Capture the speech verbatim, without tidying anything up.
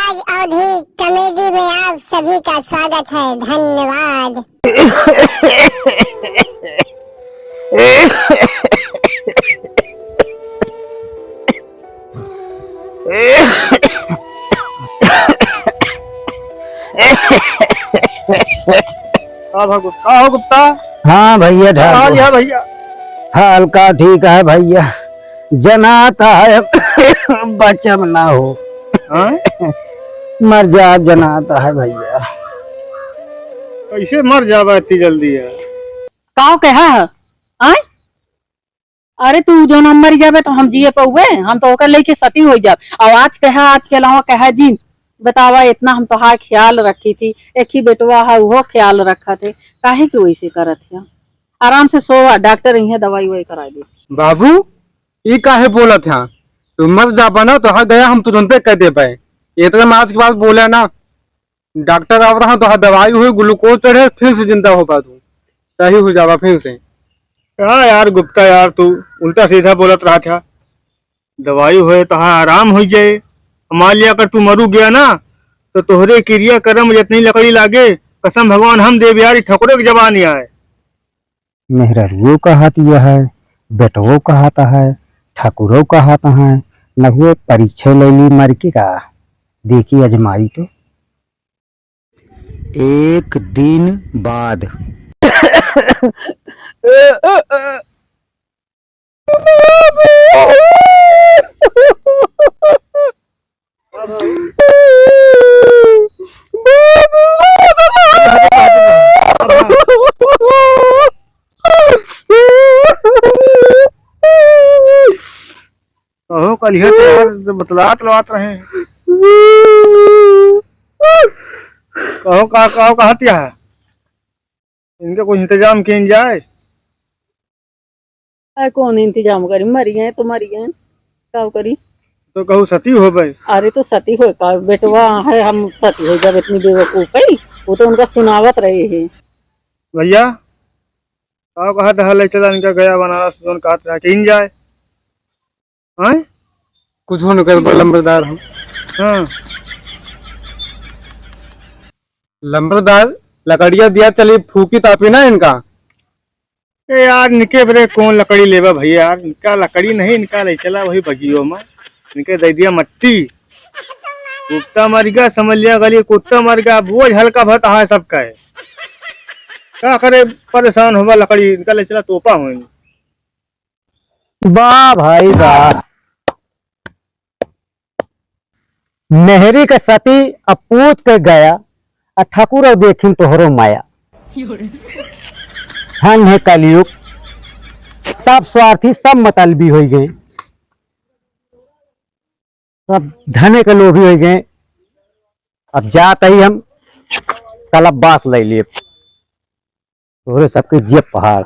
अवधी कॉमेडी में आप सभी का स्वागत है। धन्यवाद। का भा गुप्ता? का हो गुप्ता? हाँ भैया, का हाल ढाल है भैया? हल्का ठीक है भैया, जनात है बचब ना हो। हाँ? मर जाब जनात है भैया। कैसे मर जाबा इतनी जल्दी है? का कहा है? आय? अरे तू जौन हम मरी जाबे तो हम जिए पउबे? हम तो ओकर लेके सती होइ जाब। और आज कहा, आज के अलावा कहा जी, बतावा इतना हम तोहार ख्याल रखी थी, एक ही बेटवा है उहो ख्याल रखत है, काहे के वैसे करत है? आराम से सोवा, डॉक्टर इहे दवाई ववाई करा दे। बाबू, ई काहे बोलत है? तू मर जाबा ना तो हर गया हम तुरंते कह देबे। इतना में आज के बाद बोले ना, डॉक्टर आवत रहा, तोहार दवाई हुई, ग्लूकोज चढ़े, फिर से जिंदा होबा तू, सही हो जाबा फिर से। का यार गुप्ता यार, तू उल्टा सीधा बोलत रहा था। दवाई होए तोहार आराम हो जाए। मान लिया अगर तू मरू गया ना, तो तोहरे किरिया करम जितनी लकड़ी लागे, कसम भगवान हम देब यार, ई ठकुरे के जबान आए। मेहररुओ कहत यह है, बेटवो कहत है, ठाकुरो कहत है, न हुए परीक्षे ले ली मर के का, देखी अजमाई तो। एक दिन बाद। कहो कलिया तो यार बतलात लवात रहे। कहो का, कहो कहत यह है? इनके कुछ इंतजाम किन जाए। अरे कौन इंतजाम करी, मरी गए तो मरी गए, का करी? तो कहू सती होबे। अरे तो सती होए का, बेटवा है, हम सती हो जब इतनी बेवकूफ है, वो तो उनका सुनावत रहे हैं। भैया, का कहत है, ले चला इनका गया बनारस, जौन कहत रहा कि इन जाए। हैं? कुछ हो न कर लंबरदार हम। हाँ। लंबरदार, लकड़िया दिया चली, फूकी तापी ना इनका। ए यार, निके बरे कौन लकड़ी लेबा भैया यार, इनका लकड़ी नहीं, इनका ले चला वही बगियो में, इनके दे दिया मट्टी। कुत्ता मर गया, समझ लिया गली, कुत्ता मर गया, बोझ हल्का भत है सबका है। का करे, परेशान होबा लकड़ी, इनका ले चला तोपा होई। वाह भाई वाह, मेहरी के सती अब पूत के गया, आ ठाकुर अब देखिन तोहरो माया। धन है कलयुग, सब स्वार्थी, सब मतलबी होइ गए, सब धने के लोभी होइ गए। अब जात ही हम कलप बास ले लिए, तोहरे सबके जेब पहाड़।